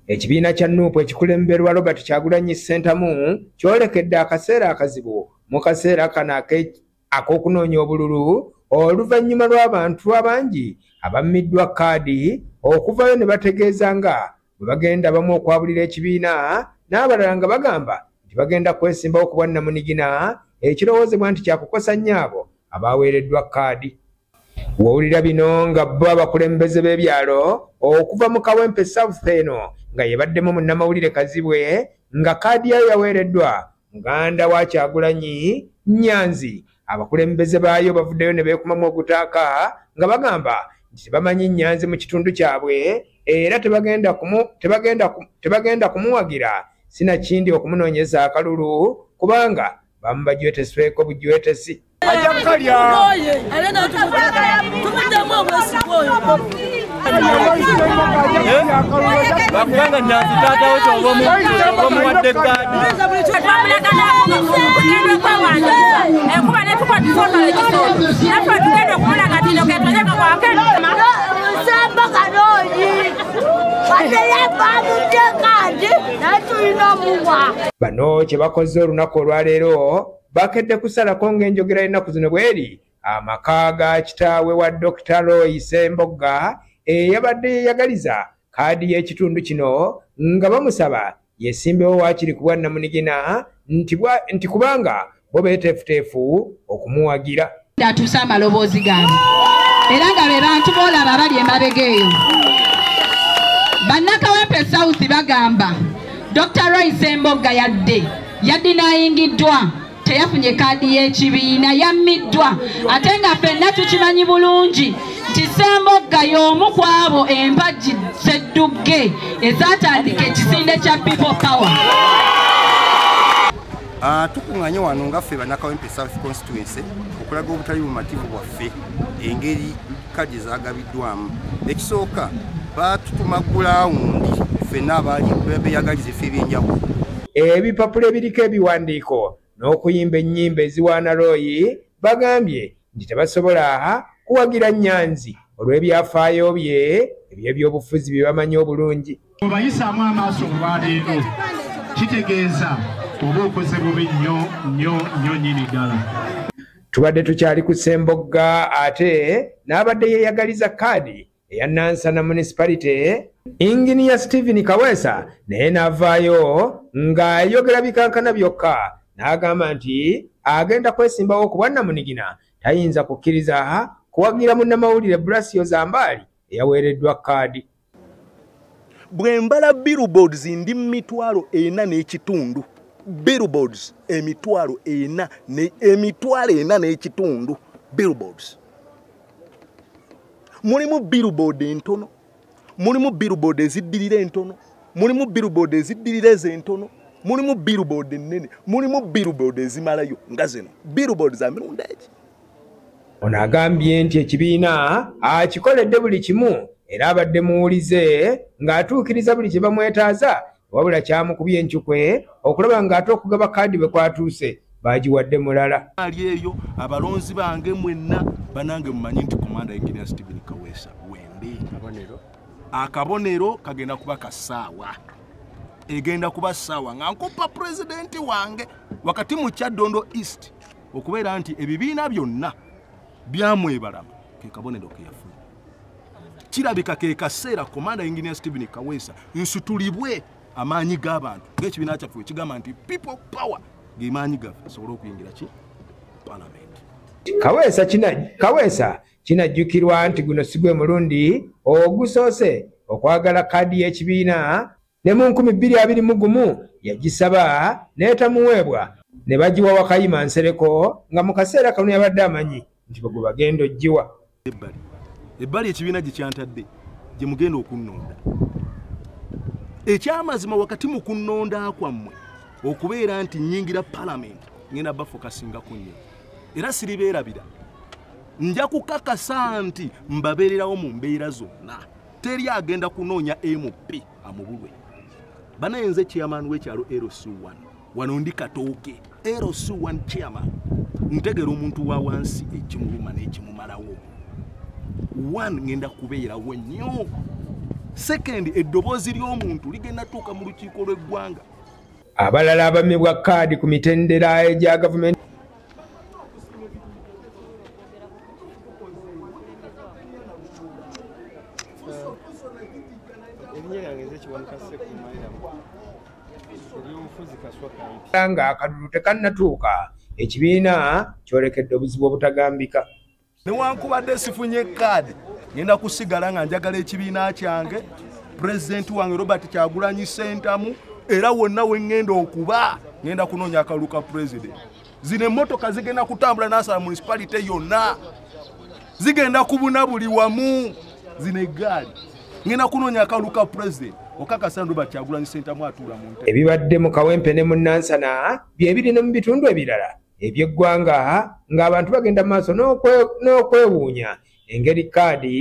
Ekibiina kya NUP ekikulemberwa Robert Kyagulanyi Ssentamu kyolekedde akaseera akazibu mu kaseera kano ak'okunoonya obululu oluvannyuma lw'abantu abangi abammiddwa kaadi okuvayo ne bategeeza nga bwe bagenda bamu okwabulira ekibiina n'abalala nga bagamba nti bagenda kwesimbawo ku bwannamunigina ekirowoozebwa nti kyakukosa nnyo abo abaweereddwa kaadi. Wowulira bino nga bo abakulembeze b'ebyalo okuva mu Kawempe South eno nga yebaddemu munnamawulire Kazibwe nga kaadi yayo yaweereddwa muganda wa Kyagulanyi Nyanzi. Abakulembeze baayo bavuddeyo ne beekumamu ogutaaka nga bagamba nti tebamanyi Nyanzi mu kitundu kyabwe era tebagenda kumuwagira sinakindi okumunoonyeza akalulu kubanga bamubajwetesweko bujwetesi. Bakubanga Nyanzi taata wo omuwadde kaadi. Bano kye bakoze olunaku olwaleero bakedde kusalako ng'enjogera y'ennaku zino bweri amaka ga kitaawe wa Dr. Roy Ssembogga eyabadde yeeyagaliza kaadi y'ekitundu kino nga bamusaba yesimbewo waakiri ku bwannamunigina nti kubanga bo beeteefuteefu okumuwagira. Atuuse amaloboozi gaabwe era nga be bantu boolaba abali emabega eyo. Bannakawempe South bagamba Dr. Roy Ssembogga yaddinayingiddwa teyafunye kaadi y'ekibiina yammiddwa, ate nga ffenna tukimanyi bulungi nti Ssembogga y'omu ku abo empagi Sseddugge ezaatandika ekisinde kya People Power. Tukuŋŋaanye wano nga ffe Bannakawempe South Constituency okulaga obutali bumativu bwaffe engeri kaadi zaagabiddwamu. Ekisooka baatutuma gulawundi ffenna abaali beeyagaliza ebifo eby'enjawulo. Ebipapula ebiriko ebiwandiiko n'okuyimba ennyimba eziwaana Roy bagambye nti tebasobola kuwagira Nyanzi olw'ebyafaayo bye eby'ebyobufuzi bye bamanyi obulungi. Obayisaamu amaaso olwaleero kitegeeza oba okoze bubi nnyo nnyo nnyo nnyini ddala. Tubadde tukyali ku Ssembogga ate n'abadde yeeyagaliza kaadi eya Nansana Municipality Engineer Stephen Kaweesa naye n'avaayo ng'ayogera bikankana byokka n'agamba nti agenda kwesimbawo ku bwannamunigina tayinza kukkiriza kuwagira munnamawulire Brasio Zambaali eyaweereddwa kaadi. Bwe mbala billboards ndi 4,500 billboards 4,500 billboards. Mulimu billboard entono, mulimu billboard eziddirira entono, mulimu billboard eziddirira ezentono, mulimu billboard ennene, mulimu billboard ezimalayo nga zino billboard za mirundi egi. Ono agambye nti ekibiina akikoledde buli kimu era abadde muwulize ng'atuukiriza buli kye bamwetaaza, wabula kyamukubye encukwe okulaba ng'ate okugaba kaadi bwe kwatuuse bagiwadde mulala. Ali eyo abalonzi bange mwenna banange mumanyi nti Commander Engineer Stephen Kaweesa wende akabonero kagenda kuba kasaawa, egenda kuba ssaawa nga nkupa pulezidenti wange wakati mu Kyaddondo East okubeera nti ebibiina byonna byamwebalama ke kabonero ke yafuna. Kirabika ke kaseera Commander Engineer Stephen Kaweesa nsutulibwe amaanyi g'abantu ng'ekibiina kyaffe ekigamba nti People Power gemaanyi gaffe asobole okuyingira ki Parliament. Kaweesa kinajjukirwa nti guno si gwe mulundi ogusoose okwagala kaadi y'ekibiina ne mu 2021 yagisaba n'etamuweebwa ne bagiwa Wakayima Nsereko nga mu kaseera kano yabadde amanyi nti bwe bagenda oggiwa. Ebbali ekibiina gye kyantadde gye mugenda okunnonda. Ekyamazima wakati mu kunnonda kwammwe okubeera nti nnyingira Parliament ngenda bafokasingako nnyo era siribeerabira. Nja kukakasa nti mbabeererawo mu mbeera zonna. Teri agenda kunoonya MP amubulwe. Banaye nze chairman w'ekyalo LC1 wano ndi Katooke LC1 chairman. Ntegera omuntu wa wansi ekimuluma n'ekimumalawo. One ngenda kubeerawo nnyo. Second, eddoboozi ly'omuntu ligenda tuuka mu lukiiko lw'eggwanga. Abalala abamibwa kaadi ku mitendera egya gavumenti nga akalulu tekannatuuka, ekibiina kyolekedde obuzibu obutagambika. Newankubadde sifunye kaadi, ngenda kusigala nga njagala ekibiina kyange, pulezidenti wange Robert Kyagulanyi Ssentamu, era wonna we ŋŋenda okuba ŋŋenda kunoonya akalulu ka pulezidenti. Zino emmotoka zigenda kutambula Nansana municipality yonna, zigenda kubuna buli wamu, zino eggaali ŋŋenda kunoonya akalulu ka pulezidenti. Okakasa Robert Kyagulanyi Ssentamu atuula mu ntebe. Ebibadde mu Kawempe ne mu Nansana bye biri ne mu bitundu ebirala eby'eggwanga, ng'abantu bagenda mu maaso n'okwewuunya engeri kaadi